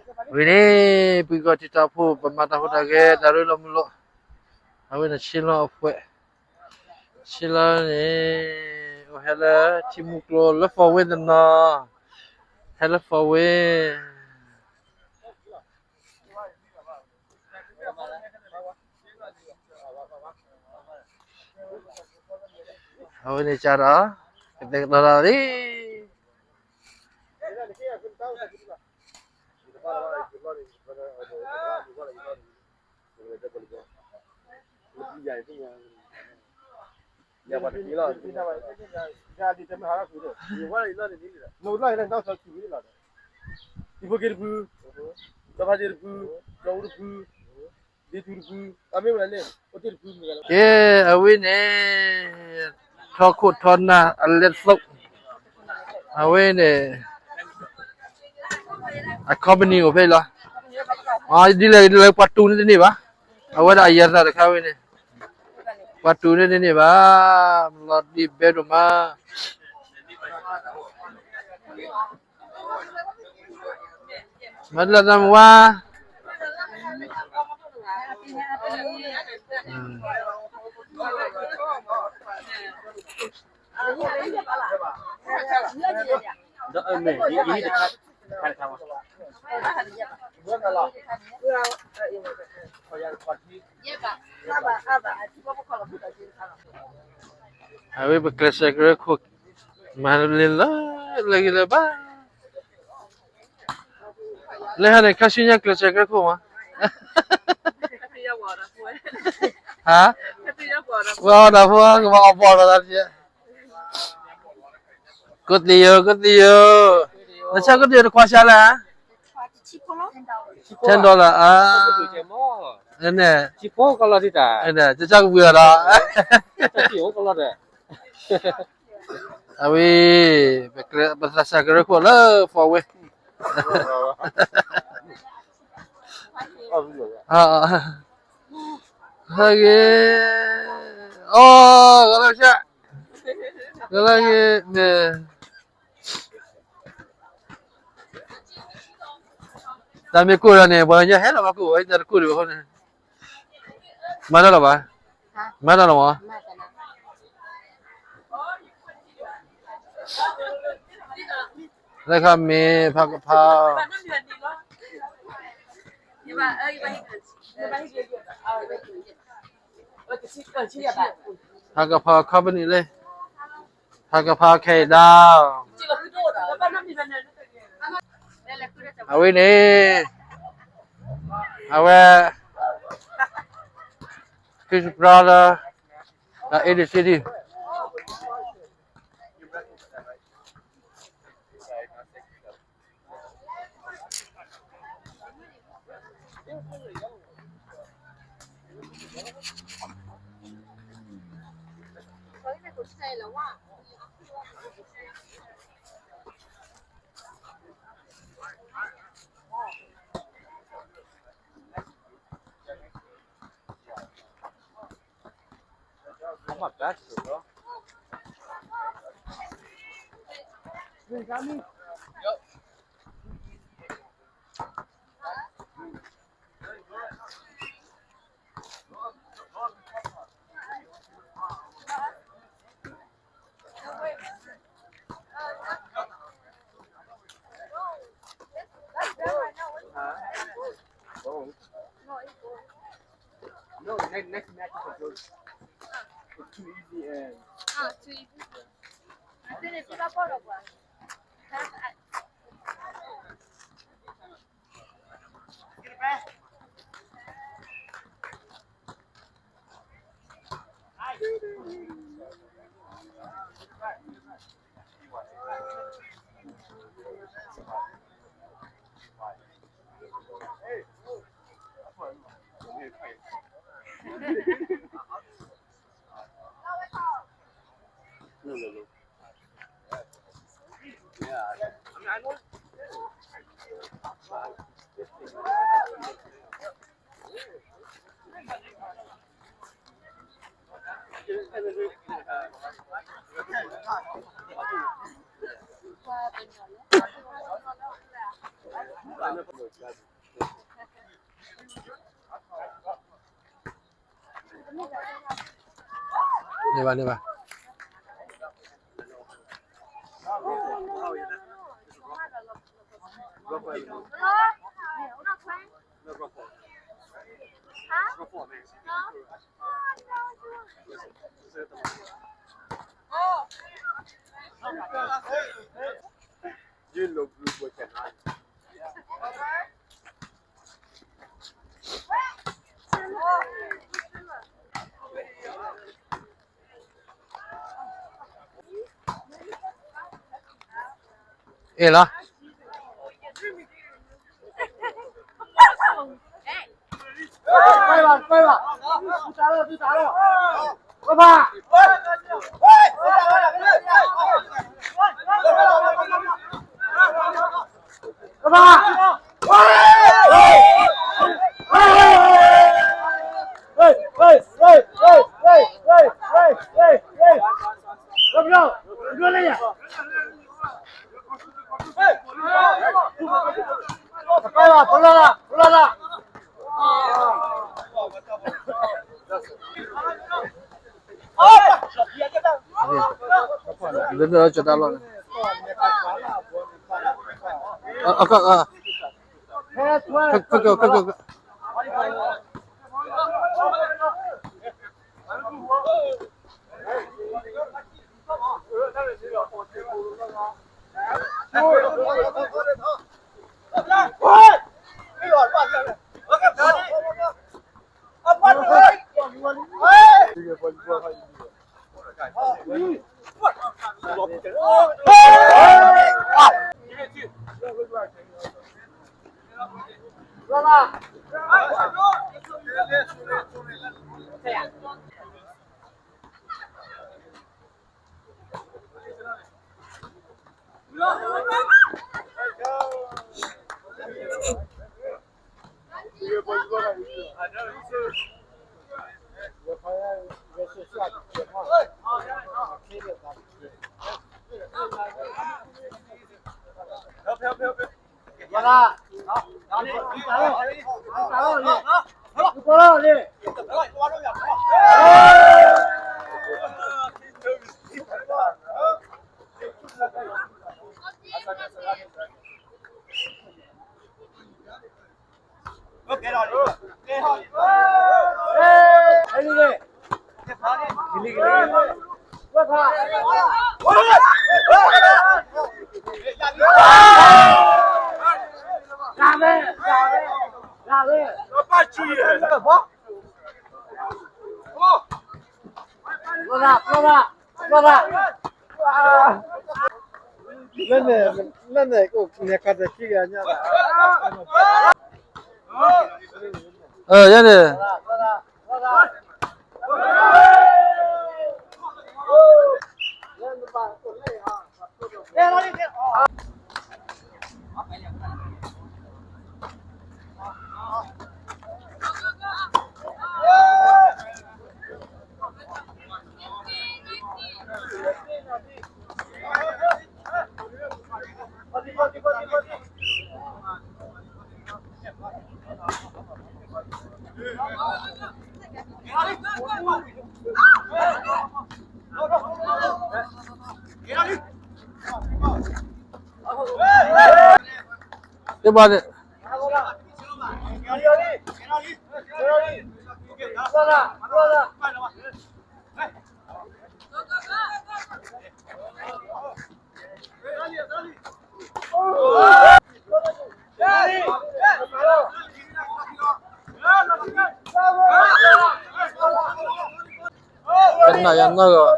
ဝံၤန့ၣ် ပှၤကီၢ်ထံတၢ်ဖိ ပမၤတၢ်ဟူးတၢ်ဂဲၤ တၢ်ရ့လိာ်မုာ်လိာ်, အဝဲန့ၣ်ဆ့လီၤအဖှဲး, ဆ့လီၤန့ၣ် အိၣ်ဟဲလၢထံမူကျိၤလၢ four wheel တနီၤ, ဟဲလၢ four wheel အဝဲန့ၣ်ကဒီး ကတဲာ်ကတီၤတၢ်လံ. ကဲ အဝဲန့ၣ် ထီခိၣ်ထီနၢ်အလဲသိး, အဝဲန့ၣ် အ company အိၣ်ဖဲအံၤလီၤ. ဒ်လဲၣ်ဒ်လဲၣ် ပှၤတူၢ်န့ၢ်တန့ၢ်ဘၣ်. အဝဲဒၣ်အယၤသးတခါဝဲန့ၣ် ပှၤတူၢ်န့ၢ်တန့ၢ်ဘၣ်. လီၤဒံးဘဲဒိၣ်မး. မၤတလၢသးမဝါ အဝဲပကျဲးစၢးကရၢခိၣ် မၤလၢလၢဂ့ၤလၢဘၣ်. လၢဟဲန့ၣ် ခါဆူညါကျဲးစၢးကရၢခိၣ်မး, ဟါ, ဝဲအီၣ်တၢ်ဖိ ကဘၣ်အီၣ်ပီၣ်လီၤတၢ်ဖျဲး. ကသံၣ်ယိၤ ကသံၣ်ယိၤ, နဆၢကသံၣ်ယိၤတခွါဆါလဲၣ်, ten dollar အါ, န့ၣ်, ကစၢ်ကပှ့ၤအီၤဒီး အဝဲ ပသးစၢ်ကရၢခိၣ်လၢ four wheel ဟဲဂ့ၤ, အိ, ဂလၢက, ဂလၢဂ့ၤန့ၣ်, တၢ်မ့ၢ်ကိၢ်ဒီးန့ၣ် ပှၤကညီဟဲလီၤမၤကိၢ်ဝဲ တၢ်တကိၢ်ဒံးဘၣ်အဃိန့ၣ်, မၤတၢ်လီၤဘၣ်, မၤတၢ်လီၤမး. လၢခါမ့ၢ်ဖးကဖါ, ဖးကဖါ company လၢ ဖးကဖါ ခဲအံၤဒၣ် အဝဲန့ၣ်, အဝဲ Chris Brother ဒီး A D C D. န့ၢ်ဘၣ် န့ၢ်ဘၣ်. Ê lắm. Quay vào, quay vào. Tôi trả lời, tôi trả lời. Quay vào. Quay vào. Ơ, yá nè. Ê ba nè. Kena yang nol.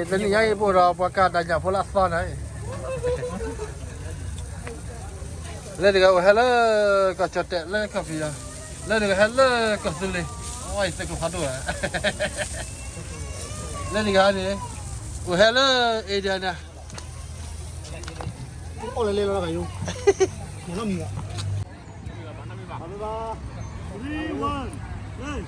တနံၤညါအံၤ ပအိၣ်ဒီးပှၤကၢ်တၢ်ညၣ်ဖိလၢအသီန့ၣ်, လၢတဂၤအိၣ်ဟဲလၢ ကီၢ်ကၠီၣ်တဲာ်လၢကီၢ်ဖံးယီၤ, လၢတဂၤဟဲလၢကီၢ်သူလ့ၤ, အဝဲအံၤသုးကျိၤဖးဒိၣ်ဝဲ, လၢတဂၤန့ၣ် အိၣ်ဟဲလၢ India န့ၣ် အိၣ်လၢလ့လီၤဂၤယိ, မ့ၢ်နီမံၤဘၣ်, Three, one, play.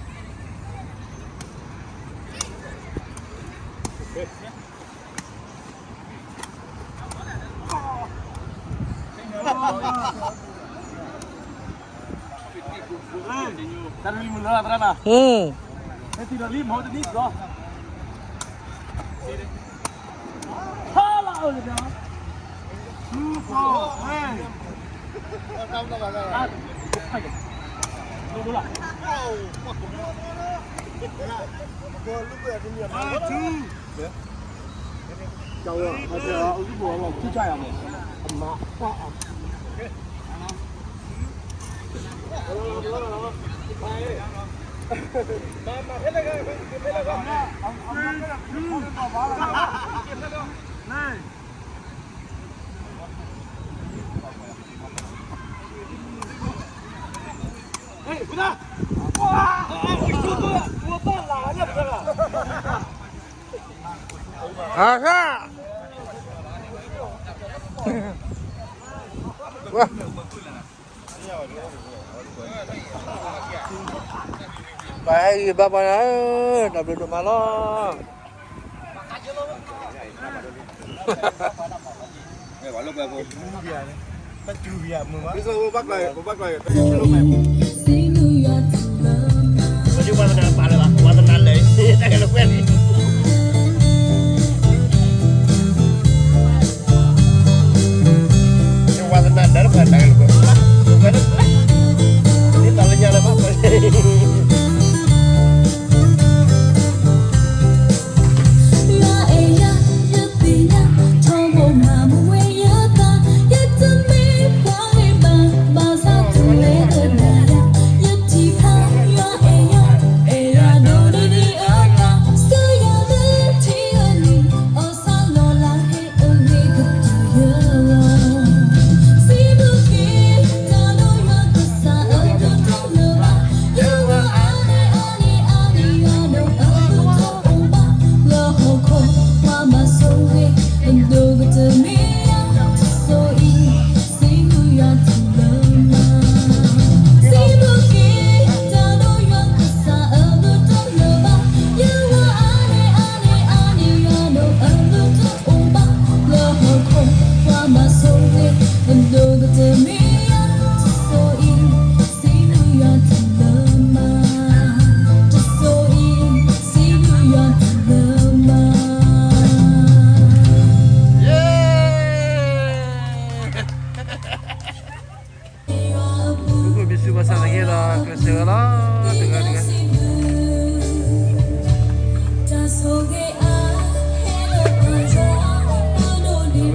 ပှၤဟဲဂံၢ်ဘါပှၤန့ၣ်, တၢ်ဘျုးဒိၣ်မးလီၤ. သုးခိၣ်ဘံစူဘၣ်ဆၣ်သနာ်က့ဒီး ကျဲးစၢးဝဲလီၤ, တဂၤတဂၤ, အဝ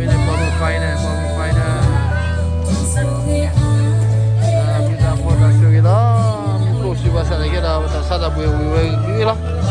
ဲန့ၣ် ပှၤမုၣ်ခွါအံၤန့ၣ်, ပှၤမုၣ်ခွါအံၤန့ၣ်, မုၢ်သးဖိတၢ်ဆိၣ်ဂ့ၤလီၤ, မုၢ်ခိၣ်စူဘၣ်ဆၣ်သနာ်က့ဒီး ပတၢ်ဆါတၢ်ပှ့ၤဝံၤဝဲဂ့ၤလီၤ.